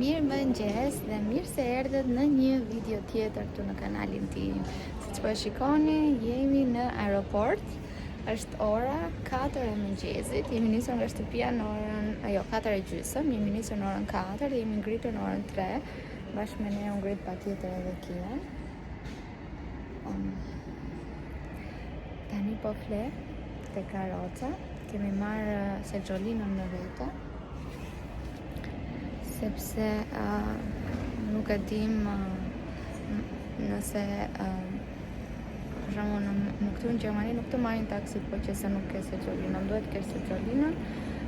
Mirëmëngjes dhe mirë se erdhët në një video tjetër këtu në kanalin tim. Siç po e shikoni, jemi në aeroport. Është ora 4 e mëngjesit. Jemi nisur nga shtëpia në orën, jo, 4 e gjysmë, jemi nisur në orën 4 dhe jemi ngritur në orën 3. Bashkë me ne u ngrit patjetër edhe Kian. Um, tani po fle te karroca. Kemi marrë eh, sexholinën me vete. Sepse uh, nuk e dim uh, nëse uh, për shembull në, në këtu në Gjermani nuk të marrin taksit po që se nuk ke sexholinën, duhet të kesh sexholinën.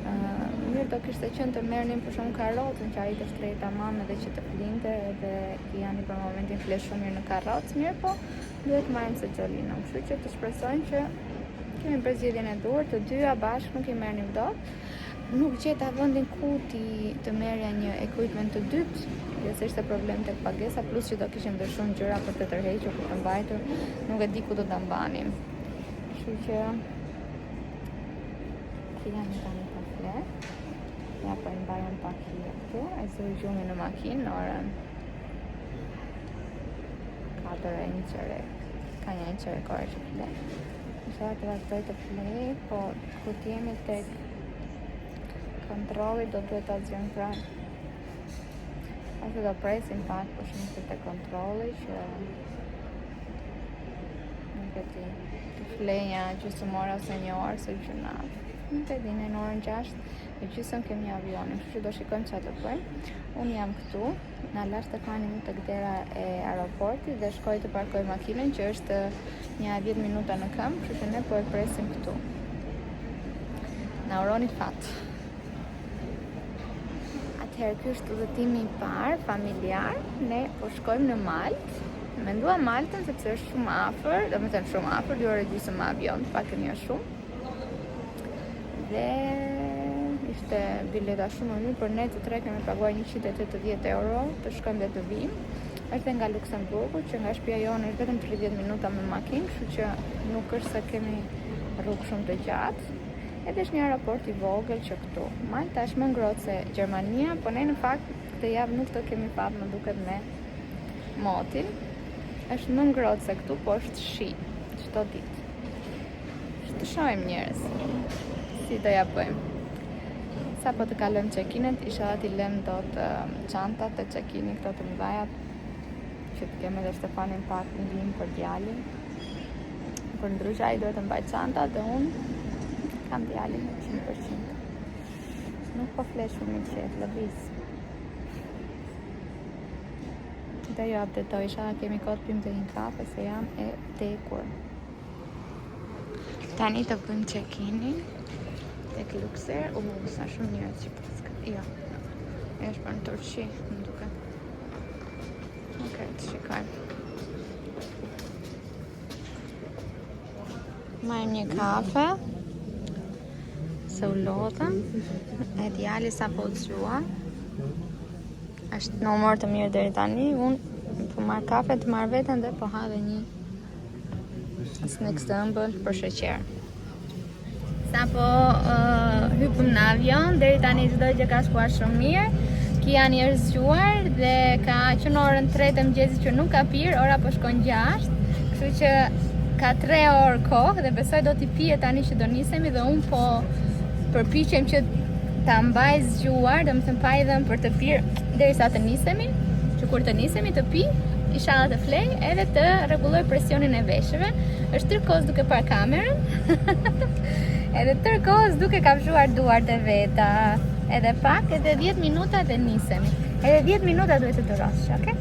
Uh, mirë do kishte qenë të merrnim për shembull karrocën që ai të shtrihej tamam edhe që të flinte edhe Kiani për momentin fle shumë mirë në karrocë, mirëpo duhet të marrim sexholinën. Kështu që të shpresojmë që kemi bërë zgjedhjen e duhur, të dyja bashkë nuk i merrnim dot. Nuk gjeta vendin ku ti të merrja një equipment të dytë, jo se ishte problem tek pagesa, plus që do kishim dhe shumë gjëra për të tërhequr, për të mbajtur, nuk e di ku do ta mbanim. Kështu që Kiani tani po fle. Ja po e mbajmë pak hije këtu, e zuri gjumi në makinë në orën 4 e një çerek. Ka një çerek orë që fle. Inshallah të vazhdoj të flej, po kur të jemi tek kontrolli do duhet ta zgjojmë prapë. Ose do presim pak për shumë se te kontrolli që nuk e di. Të flej një gjysmë orë ose një orë se gjynah. Nuk e di, ne në orën 6 e gjysmë kemi avionin, kështu që do shikojmë çfarë do bëjmë. Unë jam këtu, na la Stefani mu tek dera e aeroportit dhe shkoi të parkoj makinën që është një 10 minuta në këmbë, kështu që ne po e presim këtu. Na uroni fat. Atëherë ky është udhëtimi i parë familjar. Ne po shkojmë në Maltë. Menduam Maltën sepse është shumë afër, domethënë shumë afër, 2 orë e gjysmë me avion, të paktën jo shumë. Dhe ishte bileta shumë më mirë, por ne të tre kemi paguar 180 euro të shkojmë dhe të vijmë. Është dhe nga Luksemburgu, që nga shtëpia jonë është vetëm 30 minuta me makinë, kështu që nuk është se kemi rrugë shumë të gjatë. Edhe është një aeroport i vogël që këtu. Malta është më ngrohtë se Gjermania, po ne në fakt këtë javë nuk do kemi fat më duket me motin. Është më ngrohtë se këtu, po është shi çdo ditë. Të shohim njerëz. Si do ja bëjmë. Sapo të kalojmë check-init, inshallah t'i lëm dot çantat te check-ini këto të mëdhaja që të kemi edhe Stefanin pak ndihmë për djalin. Përndryshe ai duhet të mbajë çantat dhe unë kam djalin 100%. Nuk po fle shumë i qetë, lëviz. Do ju updatoj, inshallah kemi kohë të pimë dhe një kafe se jam e vdekur. Tani të bëjmë check-inin tek Luxair. U, sa shumë njerëz që paska. Jo. E është për në Turqi, më duket. Okej, të shikojmë. Marrim një kafe. Se u lodhëm. E djali sapo u zgjua. Është në humor të mirë deri tani. Unë po marr kafe të marr veten dhe po ha dhe një Snacks të ëmbël për sheqer. Sapo uh, hypëm në avion, deri tani çdo gjë ka shkuar shumë mirë. Kiani është zgjuar dhe ka që në orën 3 të mëngjesit që nuk ka pirë, ora po shkon 6, kështu që ka 3 orë kohë dhe besoj do t'i pije tani që do nisemi dhe unë po përpiqem që ta mbaj zgjuar, domethënë pa i dhënë për të pirë derisa të nisemi, që kur të nisemi të pi, inshallah të flej edhe të rregulloj presionin e veshëve. Është tërë kohës duke parë kamerën. edhe tërë kohës duke kafshuar duart e veta. Edhe pak, edhe 10 minuta dhe nisemi. Edhe 10 minuta duhet të durosh, okay?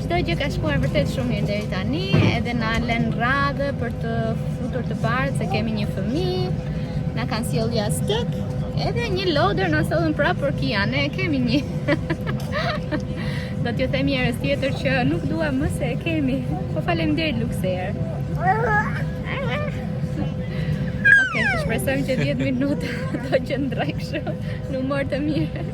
Çdo gjë ka shkuar vërtet shumë mirë deri tani, edhe na lën radhë për të futur të parët se kemi një fëmijë, na kanë sjellë jastëk, edhe një lodër na sollën prapë për Kian, ne e kemi një. Do t'ju them herës tjetër që nuk dua më se e kemi. Po faleminderit Luxair. Okej, të shpresojmë që 10 minuta do qëndroj kështu në humor të mirë.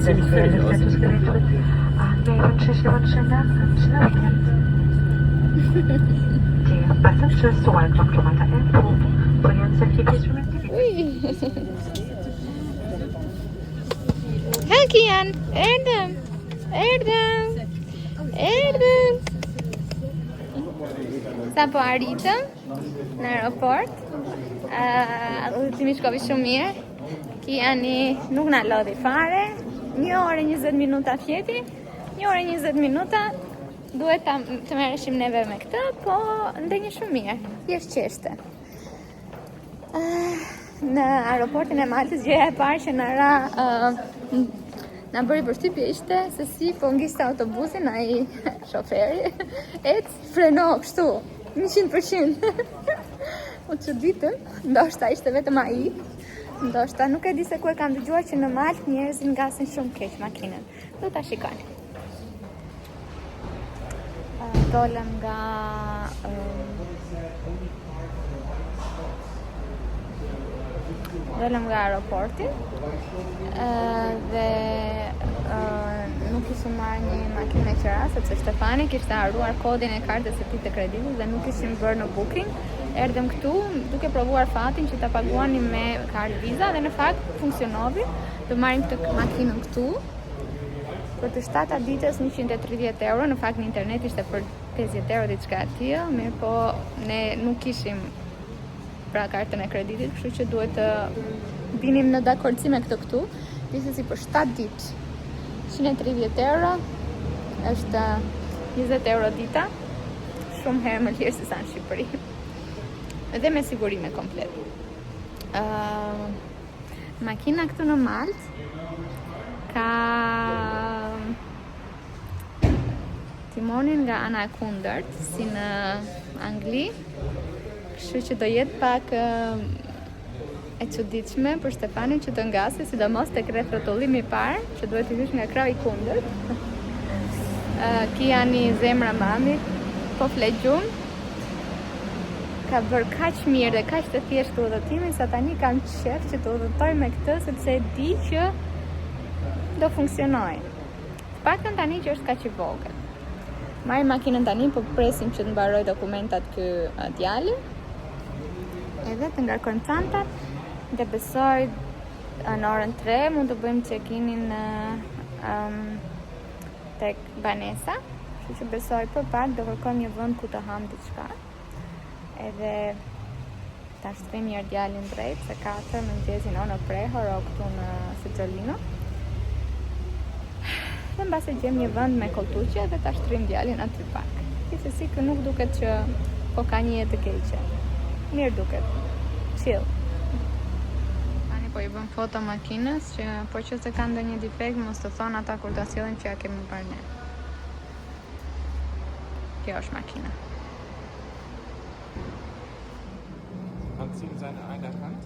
Dear passengers, welcome to Malta Airport. For your safety, please remain seated. Ha Kian, erdhëm. Erdhëm. Erdhëm. Sapo arritëm në aeroport. Uh, udhëtimi shkoi shumë mirë. Kiani nuk na lodhi fare. 1 orë e 20 minuta fjeti. 1 orë e 20 minuta duhet ta të merreshim neve me këtë, po ndenji shumë mirë. Thjesht qeshte. Në aeroportin e Maltës gjëja e parë që na ra uh, na bëri përshtypje ishte se si po ngiste autobusin ai shoferi. Ec freno kështu 100%. U çuditëm, ndoshta ishte vetëm ai. Ndoshta nuk e di se ku e kam dëgjuar që në Maltë njerëzit ngasin shumë keq makinën. Do ta shikojmë. Dolëm nga Dolëm nga aeroporti dhe nuk kishim marrë një makinë me qera sepse Stefani kishte harruar kodin e kartës së tij të kreditit dhe nuk kishim bërë në booking. Erdhëm këtu duke provuar fatin që ta paguanim me kartë Visa dhe në fakt funksionoi. Do marrim këtë makinën këtu për të shtata ditës 130 euro, në fakt në internet ishte për 50 euro diçka e tillë, mirëpo ne nuk kishim pra kartën e kreditit, kështu që duhet të binim në dakordësi me këtë këtu. Gjithsesi për 7 ditë 130 euro është 20 euro dita, shumë herë më lirë se sa në Shqipëri. Dhe me sigurime komplet. Uh, makina këtu në Maltë ka timonin nga ana e kundërt, si në Angli. Kështu që do jetë pak e çuditshme për Stefanin që të ngasë, sidomos tek rrethrrotullimi i parë, që duhet të hysh nga krahu i kundërt. Kiani zemra mamit, po fle gjumë. Ka bërë kaq mirë dhe kaq të thjeshtë udhëtimin, sa tani kam qejf që të udhëtoj me këtë, sepse e di që do funksionojë. Të paktën tani që është kaq i vogël. Marrim makinën tani, po presim që të mbaroj dokumentat ky djali. Edhe të ngarkojmë çantat dhe besoj në orën 3 mund të bëjmë check-inin në um, tek banesa. Kështu që besoj për pak do kërkojmë një vend ku të hamë diçka. Edhe ta shtrijmë njëherë djalin drejt, se ka tërë mëngjesin o në prehër o këtu në sexholino. Dhe mbase gjejmë një vend me kolltuqe dhe ta shtrijmë djalin aty pak. Gjithsesi ky nuk duket që po ka një jetë të keqe. Mirë duket. Chill. Tani po i bën foto makinës që po që se ka ndonjë defekt mos të thonë ata kur ta sjellin që ja kemi bërë ne. Kjo është makina. Anziehen seine eine Hand.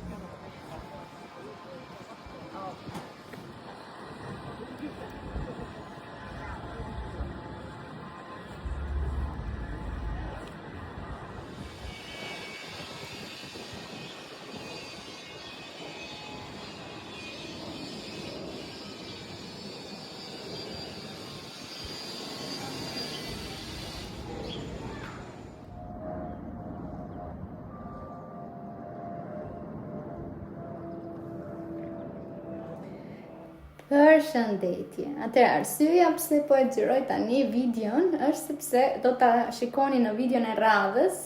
Përshëndetje. Atëherë arsyeja pse po e xhiroj tani videon është sepse do ta shikoni në videon e radhës.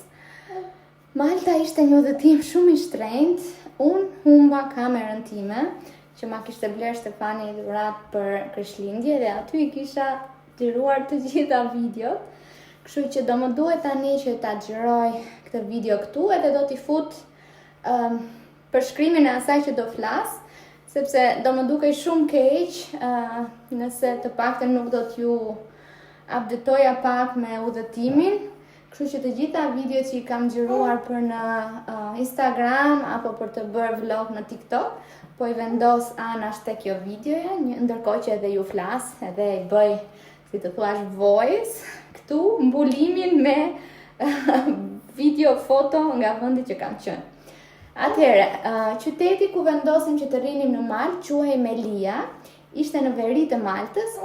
Malta ishte një udhëtim shumë i shtrenjtë. Unë humba kamerën time që ma kishte blerë Stefani dhuratë për Krishtlindje dhe aty i kisha xhiruar të gjitha videot. Kështu që do më duhet tani që ta xhiroj këtë video këtu edhe do t'i fut um, përshkrimin e asaj që do flas, sepse do më dukej shumë keq uh, nëse të paktën nuk do t'ju updatoja pak me udhëtimin. Kështu që të gjitha videot që i kam xhiruar për në uh, Instagram apo për të bërë vlog në TikTok, po i vendos anash te kjo videoja, një, ndërkohë që edhe ju flas, edhe i bëj, si të thuash, voice, këtu mbulimin me video foto nga vendi që kam qenë. Atëherë, uh, qyteti ku vendosim që të rrinim në Maltë, quhej Melia. Ishte në veri të Maltës.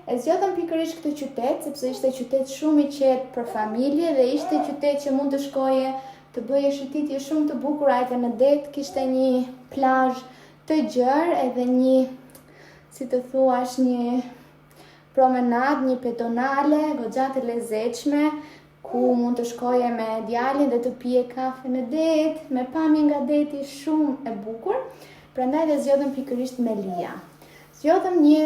E zgjodhëm pikërisht këtë qytet sepse ishte qytet shumë i qetë për familje dhe ishte qytet që mund të shkoje të bëje shëtitje shumë të bukura edhe në det, kishte një plazh të gjerë edhe një si të thuash një promenadë, një pedonale, goxha të lezetshme, ku mund të shkoje me djalin dhe të pije kafe në det, me pamje nga deti shumë e bukur. Prandaj dhe zgjodhëm pikërisht Melia. Zgjodhëm një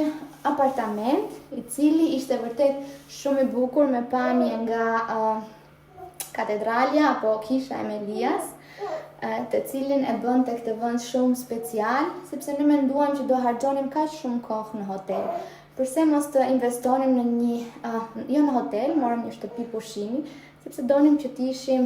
apartament i cili ishte vërtet shumë i bukur me pamje nga uh, katedralja apo kisha e Melias, të cilin e bënte këtë vend shumë special, sepse ne menduam që do harxhonim kaq shumë kohë në hotel. Përse mos të investonim në një, uh, jo në hotel, morëm një shtëpi pushimi, sepse donim që të ishim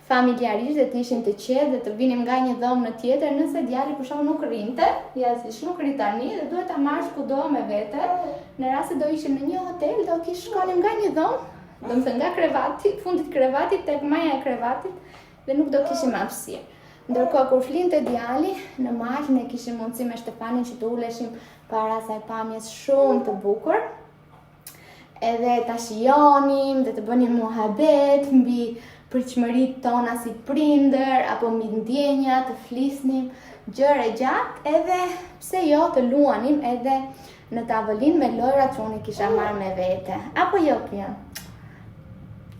familjarisht dhe të ishim të qetë dhe të vinim nga një dhomë në tjetër, nëse djali për shembull nuk rrinte, ja siç nuk rri tani dhe duhet ta marrësh kudo me vete. Në rast se do ishim në një hotel, do kish shkonim nga një dhomë, domethënë nga krevati, fundit krevatit tek maja e krevatit dhe nuk do kishim hapësirë. Ndërkohë kur flinte djali në Maltë, ne kishim mundësi me Shtefanin që të uleshim para asaj pamjes shumë të bukur. Edhe ta shijonim dhe të bënim muhabet mbi pritshmëritë tona si prindër apo mbi ndjenja, të flisnim gjerë e gjatë, edhe pse jo të luanim edhe në tavolinë me lojrat që unë i kisha marrë me vete. Apo jo, Kian?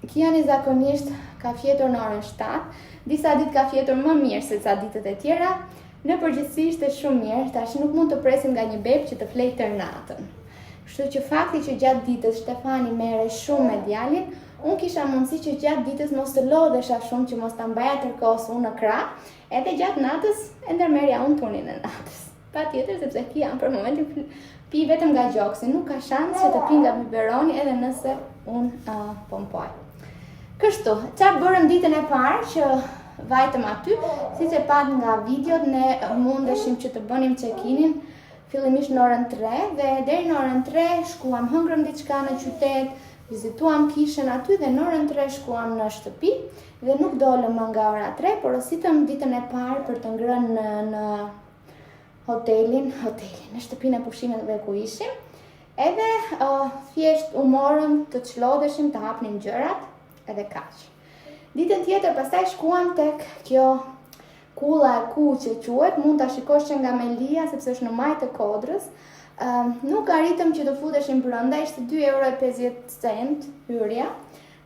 Kiani zakonisht ka fjetur në orën 7, disa ditë ka fjetur më mirë se ca ditët e tjera, në përgjithësi ishte shumë mirë, tash nuk mund të presim nga një beb që të flejë tërë natën. Kështu që fakti që gjatë ditës Shtefani merrej shumë me djalin, unë kisha mundësi që gjatë ditës mos të lodhesha shumë që mos ta mbaja tërë kohës unë në krah, edhe gjatë natës e ndërmerrja unë turnin e natës. Patjetër, sepse Kian për momentin pi vetëm nga gjoksi, nuk ka shans që të pi nga biberoni edhe nëse unë uh, pompoj. Kështu, ça bërëm ditën e parë që vajtëm aty, siç e patë nga videot, ne mundeshim që të bënim check-inin fillimisht në orën 3 dhe deri në orën 3 shkuam hëngrëm diçka në qytet, vizituam kishën aty dhe në orën 3 shkuam në shtëpi dhe nuk dolëm më nga ora 3, porositëm ditën e parë për të ngrënë në, në hotelin, hotelin, në shtëpinë e pushimeve ku ishim. Edhe uh, thjesht u morëm të çlodheshim, të hapnim gjërat, edhe kaq. Ditën tjetër pastaj shkuam tek kjo kulla e kuqe quhet, mund ta shikosh që nga Melia sepse është në majë të kodrës. Uh, nuk arritëm që të futeshim brenda, ishte 2 euro e 50 cent hyrja.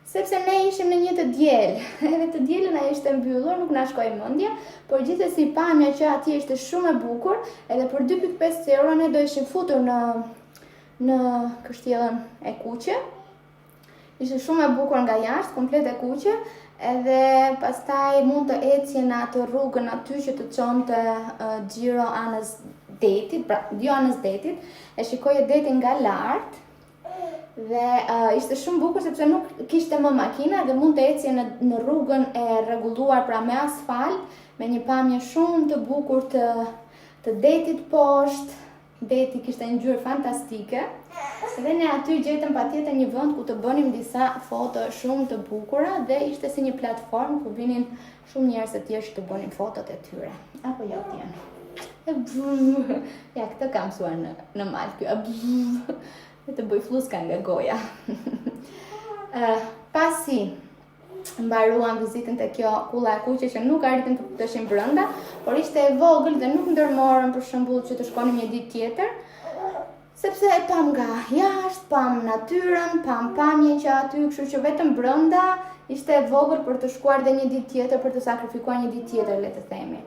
Sepse ne ishim në një të diel, edhe të dielën ajo ishte mbyllur, nuk na shkoi mendja, por gjithsesi pamja që atje ishte shumë e bukur, edhe për 2.5 euro ne do ishim futur në në kështjellën e kuqe. Ishte shumë e bukur nga jashtë, komplet e kuqe, edhe pastaj mund të ecje në atë rrugën aty që të çonte uh, xhiro anës detit, pra jo anës detit, e shikoje detin nga lart, Dhe uh, ishte shumë bukur sepse nuk kishte më makina dhe mund të ecje në në rrugën e rregulluar pra me asfalt, me një pamje shumë të bukur të të detit poshtë. Deti kishte një ngjyrë fantastike. Dhe ne aty gjetëm patjetër një vend ku të bënim disa foto shumë të bukura dhe ishte si një platformë ku vinin shumë njerëz të tjerë që të bënin fotot e tyre. Apo jo Kian. Ja, këtë kam mësuar në, në Maltë. Kjo. Dhe të bëj flluska nga goja. uh, pasi mbaruam vizitën te kjo kulla e kuqe që nuk arritëm të futeshim brenda, por ishte e vogël dhe nuk ndërmorëm për shembull që të shkonim një ditë tjetër, sepse e pam nga jashtë, pam natyrën, pam pamjen që aty, kështu që vetëm brenda ishte e vogël për të shkuar dhe një ditë tjetër, për të sakrifikuar një ditë tjetër, le të themi.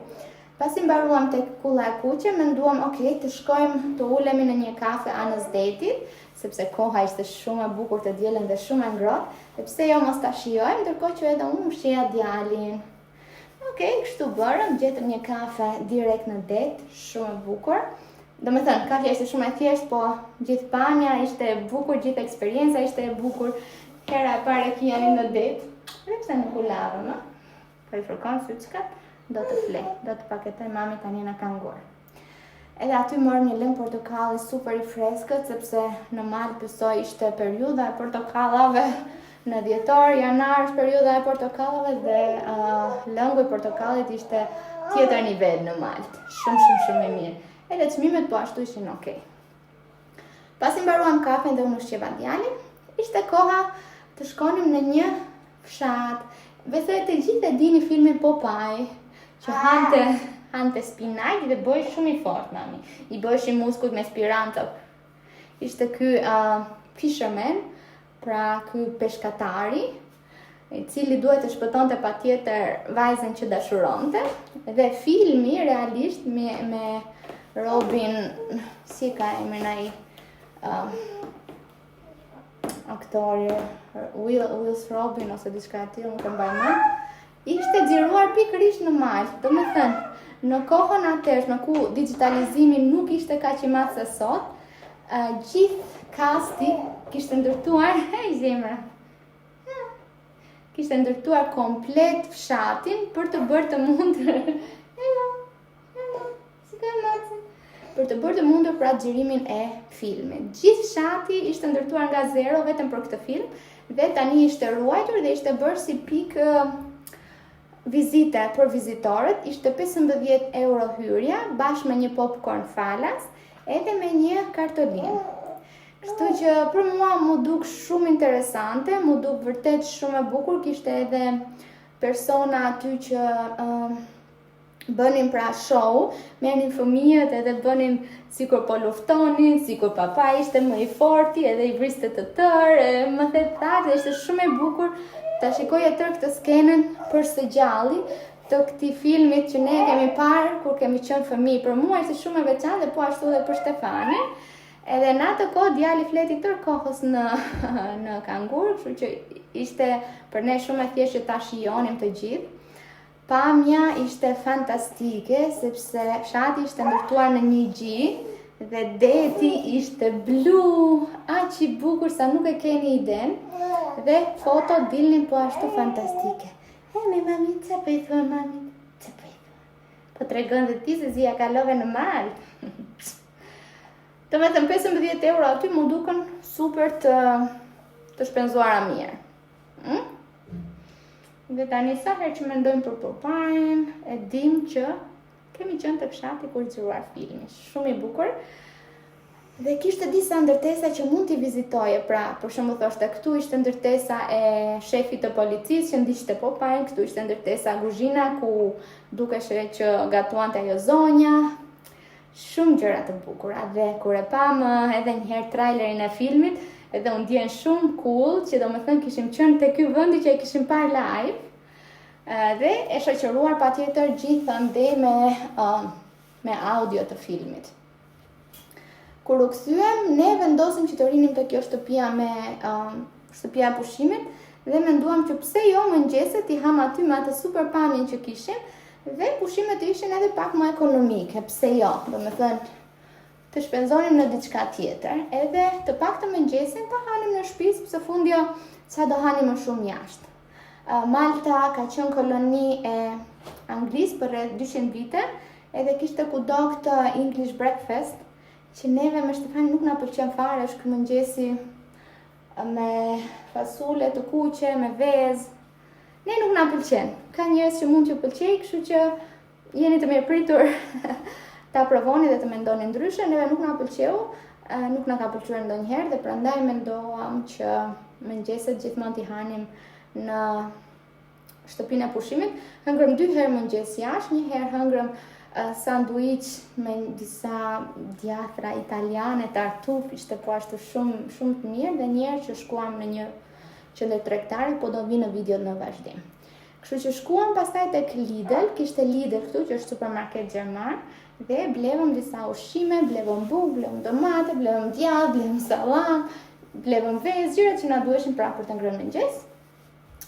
Pasi mbaruam tek Kulla e Kuqe, menduam, ok, të shkojmë të ulemi në një kafe anës detit, sepse koha ishte shumë e bukur të dielën dhe shumë e ngrohtë, dhe pse jo mos ta shijojmë, ndërkohë që edhe unë ushqeja djalin. Ok, kështu bërëm, gjetëm një kafe direkt në det, shumë e bukur. Domethënë, kafja ishte shumë e thjeshtë, po gjithë pamja ishte e bukur, gjithë eksperienca ishte e bukur. Hera e parë e Kianit në det, edhe pse nuk u lavëm, ë? Po i fërkon syçkat, do të fle, do të paketoj mami tani në kangur. Edhe aty morëm një lëng portokalli super i freskët, sepse në Maltë besoj ishte periudha e portokallave në dhjetor, janar është periudha e portokallave dhe uh, lëngu i portokallit ishte tjetër nivel në Maltë. Shumë, shumë, shumë i mirë. Edhe çmimet po ashtu ishin okay. Pasi mbaruam kafen dhe unë ushqeva djalin, ishte koha të shkonim në një fshat. Besoj të gjithë e dini filmin Popeye, që hante hante spinaq dhe bëhej shumë i fortë mami. I bëheshin muskujt me spiranto. Ishte ky uh, fisherman, pra ky peshkatari, i cili duhet të shpëtonte patjetër vajzën që dashuronte dhe filmi realisht me me Robin si ka emrin ai uh, aktori Will Wills Robin ose diçka e tillë nuk e mbaj mend ishte xhiruar pikërisht në Maltë domethënë në kohën atëhershme ku digjitalizimi nuk ishte kaq i madh sa sot uh, gjithë kasti kishte ndërtuar hej zemra Kishte ndërtuar komplet fshatin për të bërë të mundur. Hello. Hello. Si ka macen? Për të bërë të mundur pra xhirimin e filmit. Gjithë fshati ishte ndërtuar nga zero vetëm për këtë film dhe tani ishte ruajtur dhe ishte bërë si pikë vizite për vizitorët, ishte 15 euro hyrja bashkë me një popcorn falas edhe me një kartolinë. Kështu që për mua m'u duk shumë interesante, m'u duk vërtet shumë e bukur, kishte edhe persona aty që uh, bënin pra show, merrnin fëmijët edhe bënin sikur po luftonin, sikur papa ishte më i forti edhe i vriste të tërë, e më the thak dhe ishte shumë e bukur ta shikoje tërë këtë skenën për së gjalli të këtij filmit që ne kemi parë kur kemi qenë fëmijë. Për mua ishte shumë e veçantë dhe po ashtu edhe për Stefanin. Edhe në atë kohë djali fleti tërë kohës në në kangur, kështu që ishte për ne shumë e thjeshtë që ta shijonim të gjithë. Pamja ishte fantastike sepse fshati ishte ndërtuar në një gji dhe deti ishte blu, aq i bukur sa nuk e keni idenë dhe fotot dilnin po ashtu fantastike. E me mami, ça po i thua mami? Ça po i thua? Po tregon dhe ti se si ja kalove në mal. Domethënë 15 euro aty m'u dukën super të, të shpenzuara mirë. Mm? Dhe tani sa herë që mendojmë për Popain, e dim që kemi qenë te fshati ku është xhiruar filmi. Shumë i bukur. Dhe kishte disa ndërtesa që mund t'i vizitoje, pra, për shembull thoshte këtu ishte ndërtesa e shefit të policisë që ndiqte Popain, këtu ishte ndërtesa kuzhina ku dukeshe që gatuante ajo zonja. Shumë gjëra të bukura dhe kur e pamë edhe një herë trailerin e filmit, edhe u ndjemë shumë cool, që domethënë kishim qenë te ky vendi që e kishim parë live. Dhe e shoqëruar patjetër gjithandej me me audio të filmit. Kur u kthyem, ne vendosëm që të rinim te kjo shtëpia me um, shtëpia e pushimit dhe menduam që pse jo mëngjeset t'i hamë aty me atë super pamjen që kishim dhe pushimet të ishin edhe pak më ekonomike, pse jo, domethënë të shpenzonim në diçka tjetër, edhe të paktën mëngjesin ta hanim në shtëpi, sepse fundja ça do hanim më shumë jashtë. Malta ka qenë koloni e Anglisë për rreth 200 vite, edhe kishte kudo këtë English breakfast, që neve me Stefanin nuk na pëlqen fare, është ky mëngjesi me fasule të kuqe, me vezë. Ne nuk na pëlqen. Ka njerëz që mund t'ju pëlqejë, kështu që jeni të mirëpritur ta provoni dhe të mendoni ndryshe. Neve nuk na pëlqeu, nuk na ka pëlqyer ndonjëherë dhe prandaj menduam që mëngjeset gjithmonë t'i hanim në shtëpinë e pushimit. Hëngrëm dy herë mëngjes jashtë, një herë hëngrëm sanduiç me disa djathra italiane tartuf, ishte po ashtu shumë shumë të mirë dhe një herë që shkuam në një qendër tregtare, po do vi në video në vazhdim. Kështu që shkuam pastaj tek Lidl, kishte Lidl këtu që është supermarket gjerman dhe blevëm disa ushqime, blevëm bukë, blevëm domate, blevëm djathë, blevëm sallam, blevëm vezë, gjërat që na duheshin pra për të ngrënë mëngjes.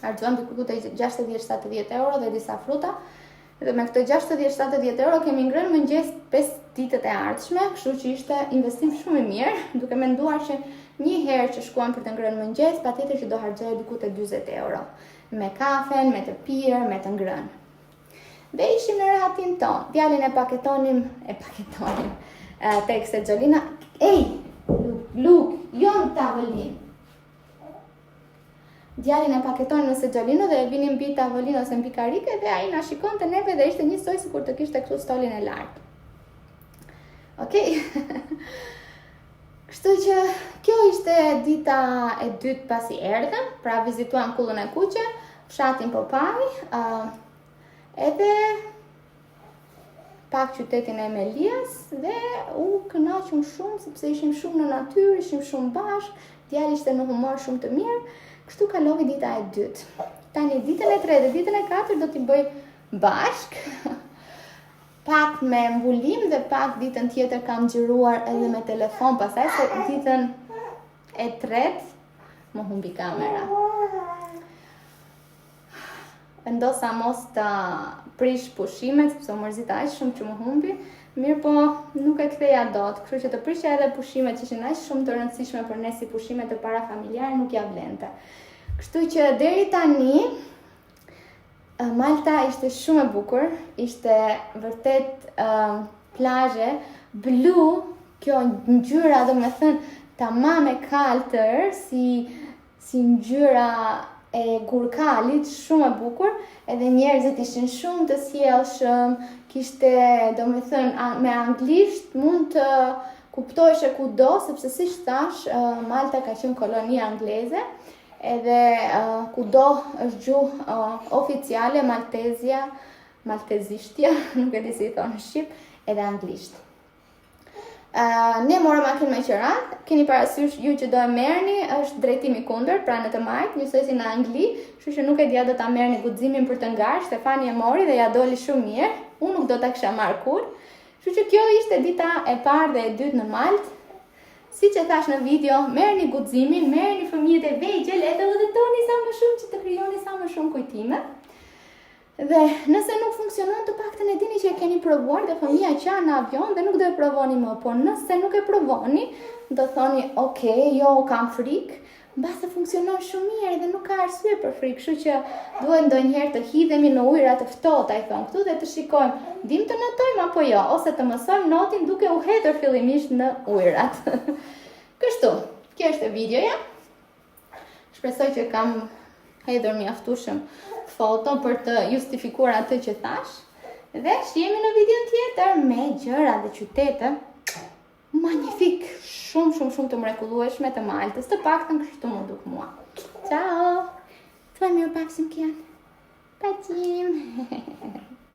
Harxhuam diku te 60-70 euro dhe disa fruta. Dhe me këto 60-70 euro kemi ngrënë mëngjes 5 ditët e ardhshme, kështu që ishte investim shumë i mirë, duke menduar që një herë që shkuam për të ngrënë mëngjes, patjetër që do harxhoje diku te 40 euro me kafen, me të pirë, me të ngrënë. Dhe ishim në rehatin tonë. Djalin e paketonim, e paketonim tek sexholina. Ej, Luk, Luk, jo në tavolinë. Djalin e paketonim në sexholinë dhe e vinim mbi tavolinë ose mbi karike dhe ai na shikonte neve dhe ishte njësoj sikur të kishte këtu stolin e lartë. Okej. Kështu që kjo ishte dita e dytë pasi erdhëm, pra vizituam Kullën e Kuqe, fshatin Popaj, uh, edhe pak qytetin e Melias dhe u kënaqëm shumë sepse ishim shumë në natyrë, ishim shumë bashkë, djali ishte në humor shumë të mirë. Kështu kaloi dita e dytë. Tani ditën e tretë dhe ditën e katërt do t'i bëj bashkë. Pak me mbulim dhe pak ditën tjetër kam xhiruar edhe me telefon, pastaj se ditën e tretë më humbi kamera. Vendosa mos ta prish pushimet, sepse u mërzita aq shumë që më humbi, mirëpo nuk e ktheja dot, kështu që të prishja edhe pushimet që ishin aq shumë të rëndësishme për ne si pushime të para familjare nuk ia vlente. Kështu që deri tani Malta ishte shumë e bukur, ishte vërtet uh, plazhe blu, kjo ngjyra domethënë tamam e kaltër si si ngjyra e gurkalit, shumë e bukur, edhe njerëzit ishin shumë të sjellshëm, kishte domethënë me anglisht mund të kuptoheshe kudo, sepse siç thashë, Malta ka qenë koloni angleze, Edhe uh, kudo është gjuhë uh, oficiale maltezja, maltezishtja, nuk e di si i thonë në shqip, edhe anglisht. Uh, ne morëm makinë me qera, keni parasysh ju që do e merrni, është drejtimi kundërt, pra në të majtë, njësoj si në Angli, kështu që nuk e di a do ta merrni guximin për të ngarë, Stefani e mori dhe ia doli shumë mirë, unë nuk do ta kisha marrë kurrë. Kështu që kjo ishte dita e parë dhe e dytë në Maltë. Siç e thashë në video, merrni guximin, merrni fëmijët e vegjël edhe udhëtoni sa më shumë që të krijoni sa më shumë kujtime. Dhe nëse nuk funksionon, të paktën e dini që e keni provuar dhe fëmija qan në avion dhe nuk do e provoni më, por nëse nuk e provoni, do thoni, ok, jo, kam frikë, Mbase funksionon shumë mirë dhe nuk ka arsye për frikë, kështu që duhet ndonjëherë të hidhemi në ujëra të ftohta, i thonë këtu dhe të shikojmë, dim të notojmë apo jo, ose të mësojmë notin duke u hedhur fillimisht në ujërat. Kështu, kjo është videoja. Shpresoj që kam hedhur mjaftueshëm foto për të justifikuar atë që thashë. Dhe shihemi në videon tjetër me gjëra dhe qytete Magnifik, shumë shumë shumë të mrekullueshme të Maltës, të paktën kështu m'u duk mua. Ciao. Thuaj mirupafshim Kian. Paqim.